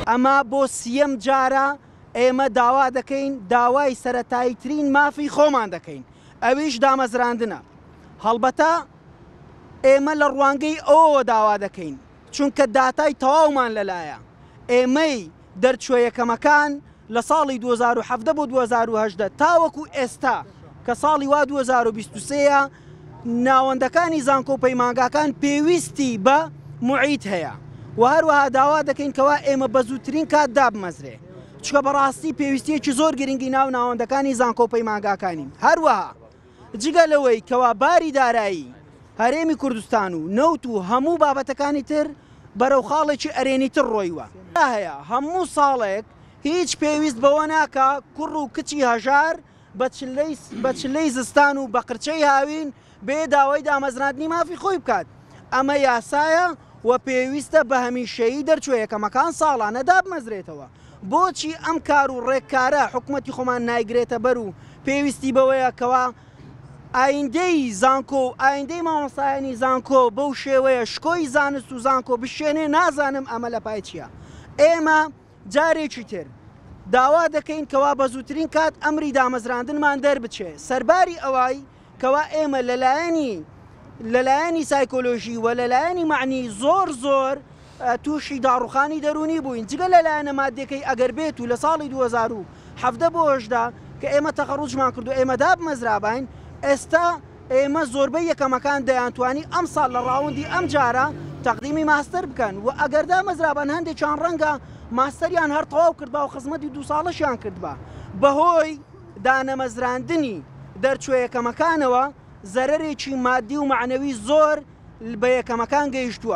ئەمە بۆ سییەم جارە ئێمە داوا دەکەین، داوای سەرەتاییترین مافی خۆمان دەکەین، ئەویش دامەزراندنە. هەڵبەتە ئێمە لە ڕوانگەی ئەوەوە داوا دەکەین، چونکە داتای تەواومان لەلایە، ئێمەی دەرچووە یەکەمەکان لە ساڵی 2017 بۆ 2018 تاوەکو ئێستا کە ساڵی وا 2023 یە ناوەندەکانی زانکۆ و پەیمانگاکان پێویستی بە موعید هەیە و هەروەها داوا دەکەین کەوا ئێمە بە زووترین کات دابمەزرێ چونکە بەڕاستی پێویستیەکی زۆر گرنگی ناو ناوەندەکانی زانکۆ و پەیمانگاکانین هەروەها جگە لەوەی کەوا باری دارایی هەرێمی کوردستان و نەوت و هەموو بابەتەکانی تر بەرەو خاڵێکی ئەرێنی تر ڕۆیوە. هەیە هەموو ساڵێک هیچ پێویست بەوە ناکا کوڕ و کچی هەژار بە چلەی بە چلەی زستان و بە قرچەی هاوین بێ داوای دامەزراندنی مافی خۆی بکات ئەمە یاسایە و پێویستە بە هەمیشەیی دەرچوە یەکەمەکان ساڵانە دابمەزرێتەوە. بۆچی ئەم کار و ڕێککارە حکومەتی خۆمان نایگرێتە بەر و پێویستی بەوەیە کەوا ئایندەی زانکۆ و ئایندەی مامۆستایانی زانکۆ بەو شێوەیە شکۆی زانست و زانکۆ بشێنێ نازانم ئەمە لە پای چییە ئێمە جارێکی تر داوا دەکەین کەوا بە زووترین کات ئەمری دامەزراندنمان دەربچێ سەرباری ئەوای کەوا ئێمە لەلایەنی لەلایەنی سایکۆلۆژی و لەلایەنی مەعنی زۆر زۆر تووشی داڕوخانی دەروونی بووین جگە لە لایەنە مادیەکەی ئەگەر بێت و لە ساڵی 2017 بۆ 18 کە ئێمە تەخەڕوجمان کرد و ئێمە دابمەزراباین ئێستا ئێمە زۆربەی یەکەمەکان دەیانتوانی ئەمساڵ لە ڕاوندی ئەم جارە تەقدیمی ماستەر بکەن و ئەگەر دامەزرابان هەندێکیان ڕەنگە ماستەریان هەر تەواو کردبا و خزمەتی دوو ساڵەشیان کردبا بەهۆی دانەمەزراندنی دەرچوە یەکەمەکانەوە زەرەرێکی مادی و مەعنەوی زۆر بە یەکەمەکان گەیشتووە.